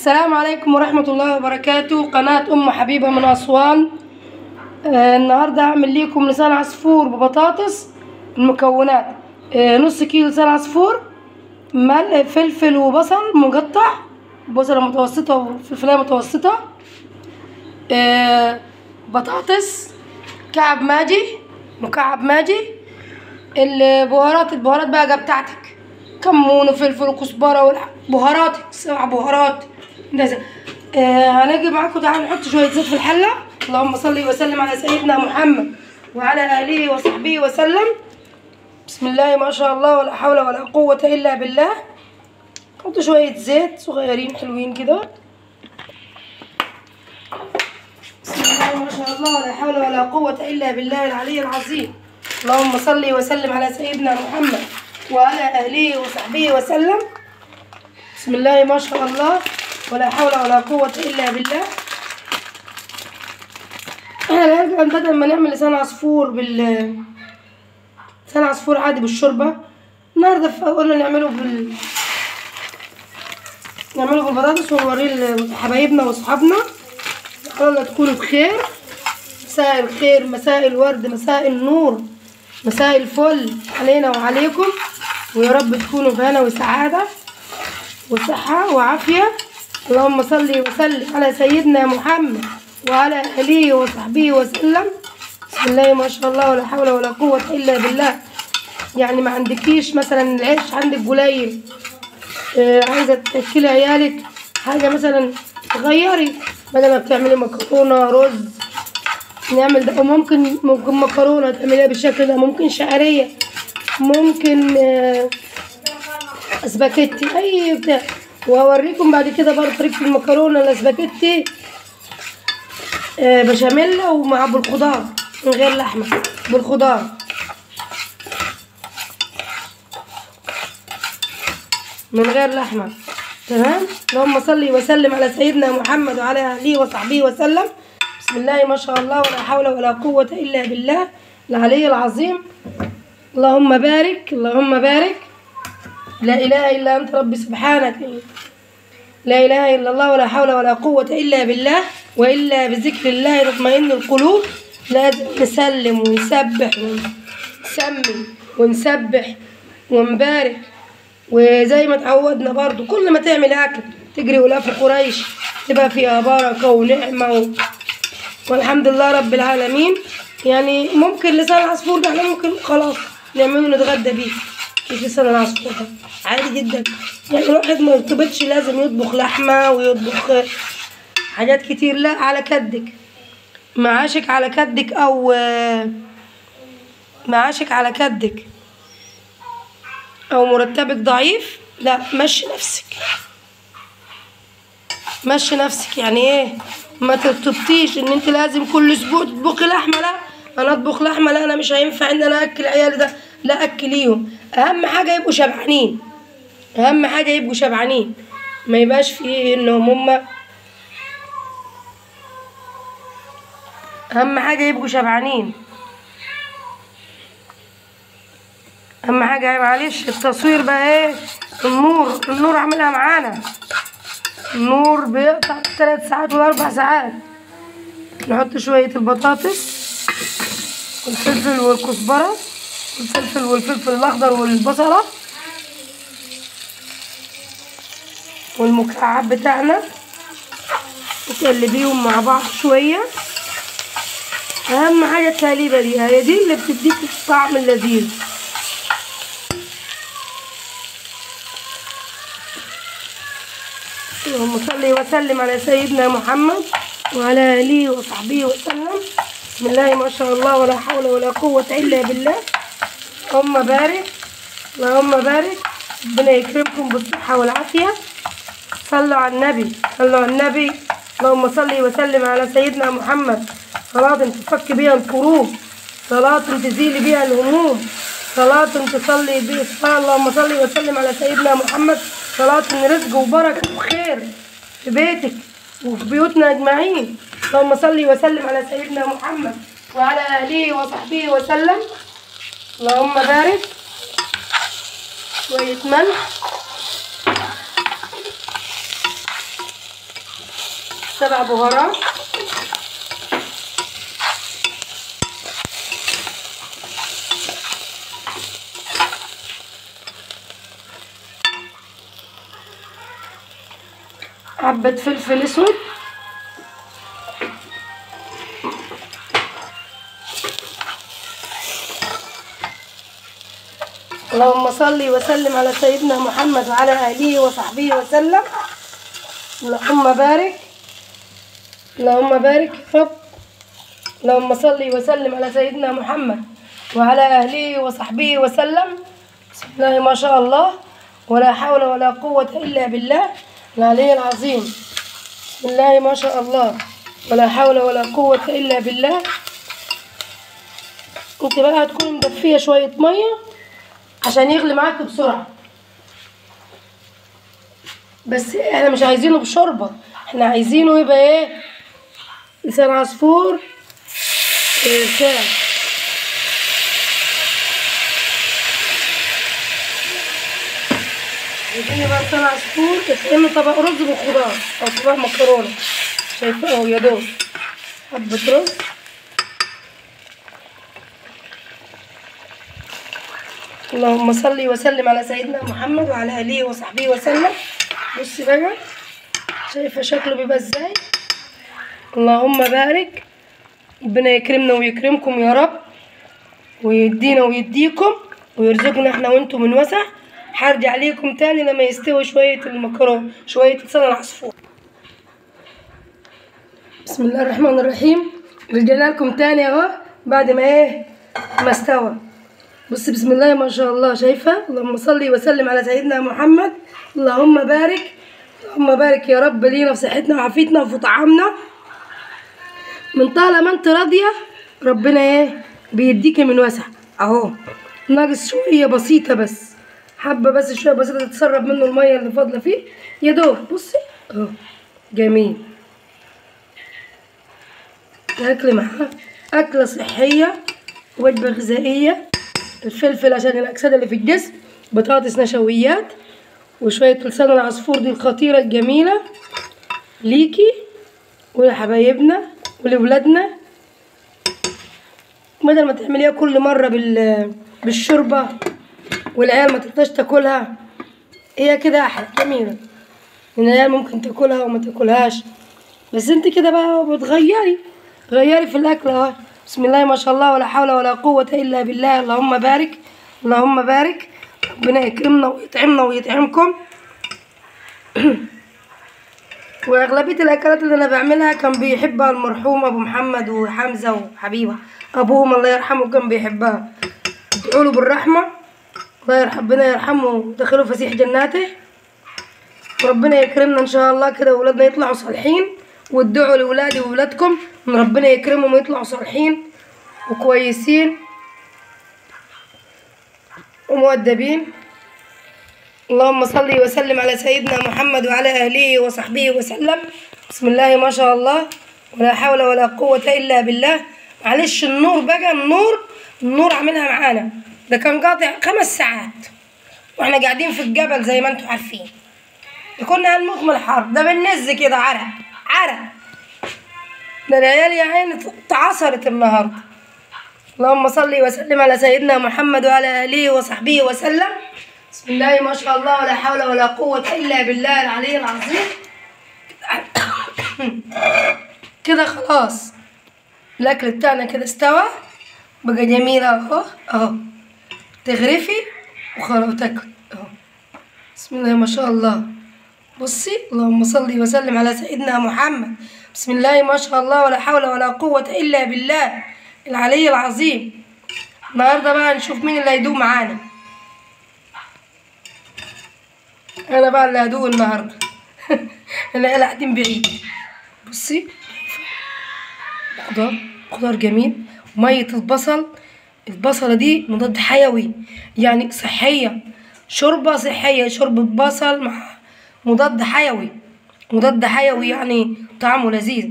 السلام عليكم ورحمة الله وبركاته. قناة أم حبيبة من أسوان. النهاردة هعمل لكم لسان عصفور ببطاطس. المكونات نص كيلو لسان عصفور، ملح، فلفل وبصل مقطع، بصلة متوسطة وفلفلية متوسطة، بطاطس، كعب ماجي، مكعب ماجي، البهارات بقى بتاعتك، كمون وفلفل وكزبره وبهاراتك، 7 بهارات. هنجي معاكم. تعالوا نحط شوية زيت في الحلة. اللهم صل وسلم على سيدنا محمد وعلى اله وصحبه وسلم. بسم الله ما شاء الله، ولا حول ولا قوة الا بالله. نحط شوية زيت صغيرين حلوين كده. بسم الله ما شاء الله، ولا حول ولا قوة الا بالله العلي العظيم. اللهم صل وسلم على سيدنا محمد وعلى اهله وصحبه وسلم. بسم الله ما شاء الله، ولا حول ولا قوة الا بالله. احنا بدل ما نعمل لسان عصفور لسان عصفور عادي بالشوربه، النهارده قلنا نعمله نعمله بالبطاطس ونوريه لحبايبنا واصحابنا. ان تكونوا بخير. مساء الخير، مساء الورد، مساء النور، مساء الفل علينا وعليكم، ويا رب تكونوا في هنا وسعادة وصحة وعافية. اللهم صل وسلم على سيدنا محمد وعلى آله وصحبه وسلم. بسم الله ما شاء الله، ولا حول ولا قوة إلا بالله. يعني ما عندكيش مثلا العيش عندك قليل، عايزة تأكلي عيالك حاجة مثلا، غيري، بدل ما بتعملي مكرونة رز نعمل ده. ممكن مكرونة تعمليها بالشكل ده، ممكن شعرية، ممكن اسباجيتي، اي بتاع. وهوريكم بعد كده برضه طريقة المكرونة الاسباجيتي بشاميل ومع بالخضار، من غير لحمة، بالخضار. من غير لحمة. تمام. اللهم صل وسلم على سيدنا محمد وعلى اهله وصحبه وسلم. بسم الله ما شاء الله، ولا حول ولا قوة إلا بالله العلي العظيم. اللهم بارك، اللهم بارك. لا إله إلا أنت ربي سبحانك. لا إله إلا الله، ولا حول ولا قوة إلا بالله. وإلا بذكر الله تطمئن القلوب. لازم نسلم ونسبح ونسمي ونسبح ونبارك. وزي ما تعودنا برضو، كل ما تعمل أكل تجري ولاف قريش تبقى فيها بركة ونعمة والحمد لله رب العالمين. يعني ممكن لسان العصفور ده احنا ممكن خلاص نعمله نتغدى بيه، مش لسان العصفور ده عادي جدا. يعني الواحد ما يرتبطش لازم يطبخ لحمه ويطبخ حاجات كتير، لا، على كدك، معاشك على كدك، او معاشك على كدك او مرتبك ضعيف، لا، مشي نفسك، مشي نفسك. يعني ايه؟ ما ترتبطيش ان انت لازم كل اسبوع تطبخي لحمه. لا، انا اطبخ لحمه، لا، انا مش هينفع ان انا اكل عيالي ده، لا، اكليهم. اهم حاجة يبقوا شبعانين، اهم حاجة يبقوا شبعانين، ما يبقاش فيه انهم هما، اهم حاجة يبقوا شبعانين. اهم حاجة. معلش التصوير بقى ايه، النور عاملها معانا، النور بيقطع 3 ساعات ولا 4 ساعات. نحط شوية البطاطس والفلفل والكزبرة والفلفل والفلفل الأخضر والبصلة والمكعب بتاعنا، وتقلبيهم مع بعض شوية. أهم حاجة التقليبة دي، هي دي اللي بتديك الطعم اللذيذ. اللهم صل وسلم على سيدنا محمد وعلى آله وصحبه وسلم. بسم الله ما شاء الله، ولا حول ولا قوة إلا بالله. اللهم بارك، اللهم بارك. ربنا يكرمكم بالصحة والعافية. صلوا على النبي، صلوا على النبي. اللهم صل وسلم على سيدنا محمد. صلاة تفك بها الكروب، صلاة تزيل بها الهموم، صلاة تصلي بها. اللهم صل وسلم على سيدنا محمد. صلاة رزق وبركة وخير في بيتك وفي بيوتنا أجمعين. اللهم صل وسلم على سيدنا محمد وعلى آله وصحبه وسلم. اللهم بارك. شوية ملح، 7 بهارات، حبة فلفل اسود، اللهم صل وسلم على سيدنا محمد وعلى اهله وصحبه وسلم. اللهم بارك، اللهم بارك يا رب. اللهم صل وسلم على سيدنا محمد وعلى اهله وصحبه وسلم. بسم الله ما شاء الله، ولا حول ولا قوة الا بالله العلي العظيم. بسم الله ما شاء الله، ولا حول ولا قوة الا بالله. انت بقى هتكوني مدفية شوية مية عشان يغلي معاك بسرعة، بس احنا مش عايزينه بشوربة، احنا عايزينه يبقى ايه، لسان عصفور بتاع. عايزين يبقى لسان عصفور كأنه طبق رز بالخضار او طبق مكرونة. شايفة اهو يا دوب حبة رز. اللهم صل وسلم على سيدنا محمد وعلى اله وصحبه وسلم. بصي بقى، شايفه شكله بيبقى ازاي؟ اللهم بارك. ربنا يكرمنا ويكرمكم يا رب، ويدينا ويديكم، ويرزقنا احنا وانتم من وسع. هرجع ليكم تاني لما يستوي شوية المكرونه، شوية لسان العصفور. بسم الله الرحمن الرحيم. رجعنا لكم تاني اهو بعد ما ايه، ما استوى. بص بسم الله ما شاء الله، شايفه؟ اللهم صل وسلم على سيدنا محمد. اللهم بارك، اللهم بارك يا رب لينا في صحتنا وعافيتنا وفي طعامنا. من طالما انت راضية ربنا ايه بيديكي من وسع اهو. ناقص شوية بسيطة بس، حبه بس شوية بسيطة تتسرب منه المية اللي فاضلة فيه يا دوب. بصي اهو جميل. اكل معاه اكله صحية، وجبة غذائية، الفلفل عشان الاكسدة اللي في الجسم، بطاطس نشويات، وشوية لسان العصفور دي الخطيرة الجميلة ليكي ولحبايبنا ولولادنا. بدل ما تعمليها كل مرة بالشوربه والعيال ما تقدرش تاكلها، هي كده احلى جميلة. العيال ممكن تاكلها وما تاكلهاش، بس انت كده بقى بتغيري، غيري في الاكل اهو. بسم الله ما شاء الله، ولا حول ولا قوة إلا بالله. اللهم بارك، اللهم بارك. ربنا يكرمنا ويطعمنا ويطعمكم. وأغلبية الأكلات اللي أنا بعملها كان بيحبها المرحوم أبو محمد وحمزة وحبيبة، أبوهم الله يرحمه كان بيحبها. ادعوا له بالرحمة، الله يرحم، ربنا يرحمه ويدخله فسيح جناته. وربنا يكرمنا إن شاء الله كده، وولادنا يطلعوا صالحين. وادعوا لولادي وولادكم ان ربنا يكرمهم ويطلعوا صالحين وكويسين ومؤدبين. اللهم صل وسلم على سيدنا محمد وعلى اهله وصحبه وسلم. بسم الله ما شاء الله، ولا حول ولا قوة الا بالله. معلش النور بقى، النور عاملها معانا، ده كان قاطع 5 ساعات واحنا قاعدين في الجبل زي ما انتم عارفين، كنا هنموت من الحر ده، بننز كده عرق عرق. ده العيال يا عيني اتعصرت النهارده. اللهم صل وسلم على سيدنا محمد وعلى اله وصحبه وسلم. بسم الله ما شاء الله، ولا حول ولا قوة الا بالله العلي العظيم. كده خلاص الاكل بتاعنا كده استوى، بقى جميل اهو اهو. تغرفي وخلاص تاكل اهو. بسم الله ما شاء الله. بصي اللهم صل وسلم على سيدنا محمد. بسم الله ما شاء الله، ولا حول ولا قوة إلا بالله العلي العظيم. النهارده بقى نشوف مين اللي هيدوق معانا. أنا بقى اللي هدوق النهارده. العيال قاعدين بعيد. بصي خضار، خضار جميل، مية البصل، البصلة دي مضاد حيوي يعني صحية، شوربة صحية، شوربة بصل مع مضاد حيوي، مضاد حيوي يعني طعمه لذيذ.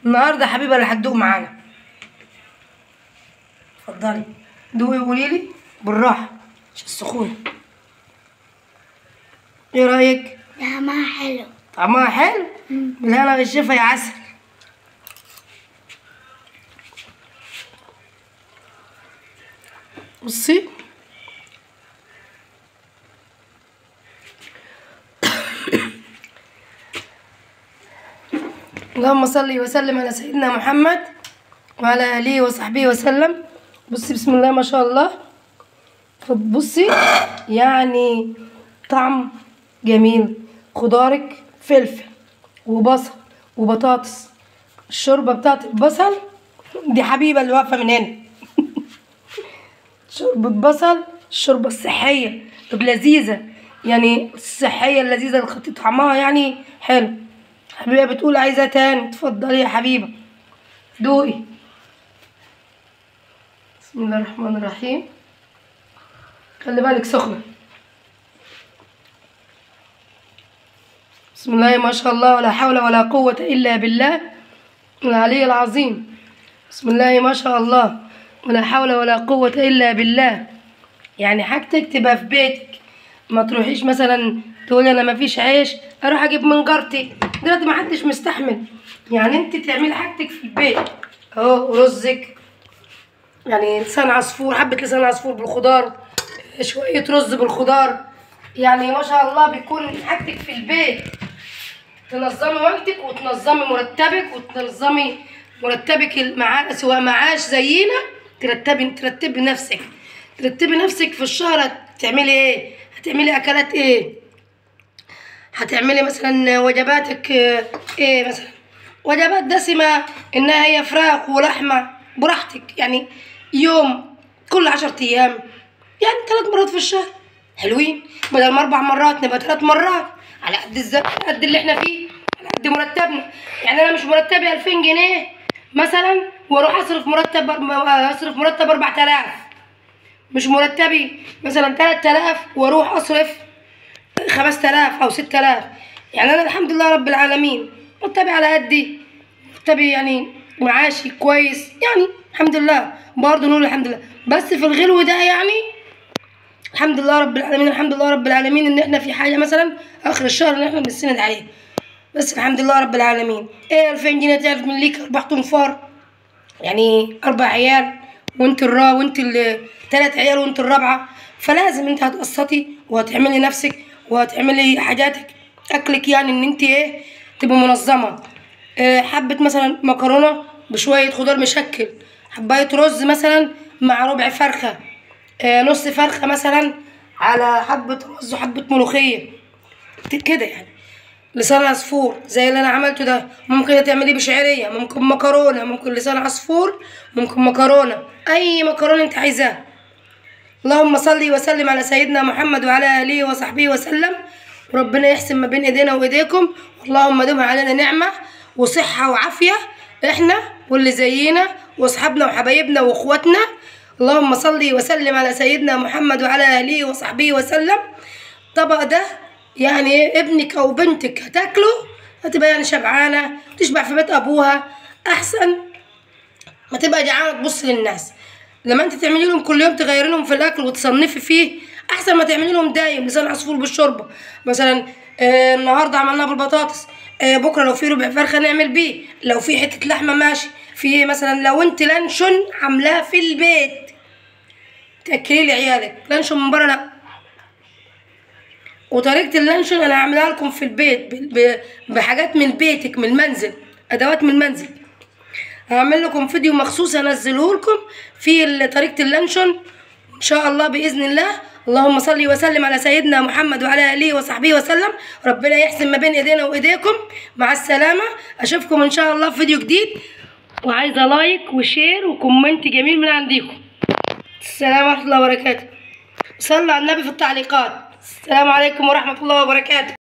النهارده حبيبه اللي هتدوق معانا، اتفضلي دوقي وقولي لي بالراحة عشان السخونه. ايه رايك؟ طعمها حلو. طعمها حلو. بالهنا والشفا يا عسل. بصي اللهم صل وسلم على سيدنا محمد وعلى اله وصحبه وسلم. بصي بسم الله ما شاء الله. بصي يعني طعم جميل، خضارك فلفل وبصل وبطاطس، الشوربة بتاعت البصل دي حبيبه اللي واقفة من هنا شوربة بصل، الشوربة الصحية لذيذة يعني، الصحية اللذيذة اللي طعمها يعني حلو. حبيبه بتقول عايزه تاني، اتفضلي يا حبيبه دوقي. بسم الله الرحمن الرحيم. خلي بالك سخنة. بسم الله ما شاء الله، ولا حول ولا قوة إلا بالله العلي العظيم. بسم الله ما شاء الله، ولا حول ولا قوة إلا بالله. يعني حاجتك تبقى في بيتك، ما تروحيش مثلا تقولي أنا ما فيش عيش أروح أجيب من جارتي، دلوقتي ما حدش مستحمل. يعني أنت تعملي حاجتك في البيت أهو، رزك يعني لسان عصفور، حبة لسان عصفور بالخضار، شوية رز بالخضار، يعني ما شاء الله بيكون حاجتك في البيت. تنظمي وقتك وتنظمي مرتبك وتنظمي مرتبك مع سواء معاش زينا، ترتبي نفسك، ترتبي نفسك في الشهر هتعملي ايه، هتعملي اكلات ايه، هتعملي مثلا وجباتك ايه، مثلا وجبات دسمة انها هي فراخ ولحمة براحتك، يعني يوم كل 10 ايام، يعني 3 مرات في الشهر حلوين، بدل ما 4 مرات نبقى 3 مرات، على قد قد اللي احنا فيه، على قد مرتبنا. يعني انا مش مرتبي 2000 جنيه مثلا واروح اصرف مرتب، اصرف مرتب 4000، مش مرتبي مثلا 3000 واروح اصرف 5000 او 6000. يعني انا الحمد لله رب العالمين مرتبي على قدي، مرتبي يعني معاشي كويس، يعني الحمد لله، برضه نقول الحمد لله. بس في الغلو ده يعني الحمد لله رب العالمين، الحمد لله رب العالمين ان احنا في حاجة مثلا اخر الشهر ان احنا بنستند عليه، بس الحمد لله رب العالمين. ايه 2000 جنيه تعرف من ليك 4 انفار، يعني 4 عيال وانت وانت 3 عيال وانت الرابعة، فلازم انت هتقسطي وهتعملي نفسك وهتعملي حاجاتك اكلك، يعني ان انت ايه تبقى منظمة. إيه حبه مثلا مكرونه بشوية خضار مشكل، حبايه رز مثلا مع ربع فرخة، نص فرخة مثلا على حبه رز وحبه ملوخية كده، يعني لسان عصفور زي اللي انا عملته ده. ممكن تعمليه بشعريه، ممكن مكرونه، ممكن لسان عصفور، ممكن مكرونه، اي مكرونه انت عايزاها. اللهم صل وسلم على سيدنا محمد وعلى اله وصحبه وسلم، وربنا يحسن ما بين ايدينا وايديكم، اللهم دمها علينا نعمه وصحة وعافيه، احنا واللي زينا واصحابنا وحبايبنا واخواتنا. اللهم صل وسلم على سيدنا محمد وعلى اله وصحبه وسلم. الطبق ده يعني ابنك او بنتك هتاكله هتبقى يعني شبعانه، تشبع في بيت ابوها احسن ما تبقى جعانة تبص للناس. لما انت تعملي لهم كل يوم تغيري لهم في الاكل وتصنفي فيه احسن ما تعملي لهم دايم لسان عصفور بالشوربه مثلا. النهارده عملناها بالبطاطس، بكره لو في ربع فرخة نعمل بيه، لو في حتة لحمه ماشي، في مثلا لو انت لانشون عاملاه في البيت تاكلي لعيالك، لانشون من بره لا. وطريقه اللانشون انا هعملها لكم في البيت بحاجات من بيتك، من المنزل، ادوات من المنزل. هعمل لكم فيديو مخصوص انزله لكم في طريقه اللانشون ان شاء الله باذن الله. اللهم صل وسلم على سيدنا محمد وعلى اله وصحبه وسلم. ربنا يحسن ما بين ايدينا وايديكم. مع السلامة، اشوفكم ان شاء الله في فيديو جديد، وعايزه like و share و comment جميل من عندكم. السلام ورحمة الله وبركاته. صلوا على النبي في التعليقات. السلام عليكم ورحمة الله وبركاته.